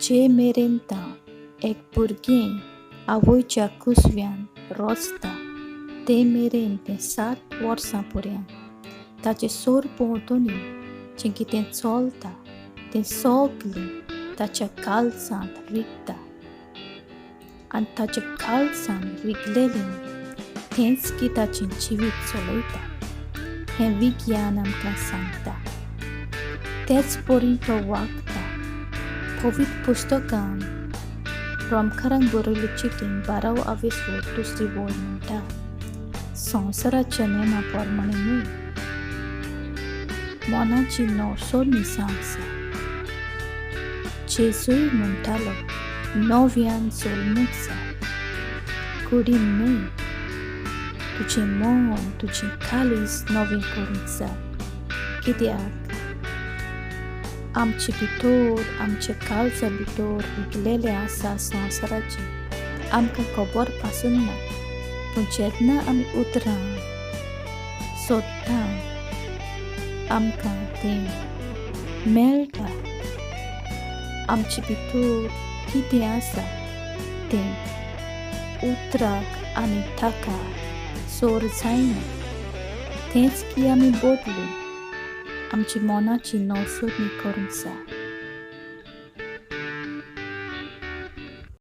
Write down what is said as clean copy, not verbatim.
जे मेरेन तां एक भुरगें आवयच्या कुसव्यान रोजता ते मेरेन तें 7 वर्सां पर्यंत ताचे सोर भोंवतणी जें कितें चलता तें सगलें ताच्या काळजांत रिगता आनी ताच्या काळजान रिगलेलें तेंच की ताचें जिवीत चलयता हें विज्ञान आमकां सांगता. तेच परी तो वागता. पवित्र पुस्तकान रोमकारांक बरयल्ले चिटीन 12 आवेसो 2 वळ म्हणटा, संवसाराच्या नेमा प्रमाणे न्हय, मनाची नवसरणी जावंक जाय. जेजूय म्हणटालो, नव्यान जल्मूंक जाय, कुडीन न्हय. तुजें मन, तुजें काळीज नवें करूंक जाय. कित्याक आमचे भितर, आमच्या काळजा भितर रिगलेलें आसा संवसाराचें, आमकां खबर पासून ना. पूण जेन्ना आमी उतरां सोदता आमकां तें मेळटा. आमचे भितर कितें आसा तें उतराक आनी ताका सोर जायना, तेंच की आमी बदलून आमची मनाची नवसरणी करूंक जाय.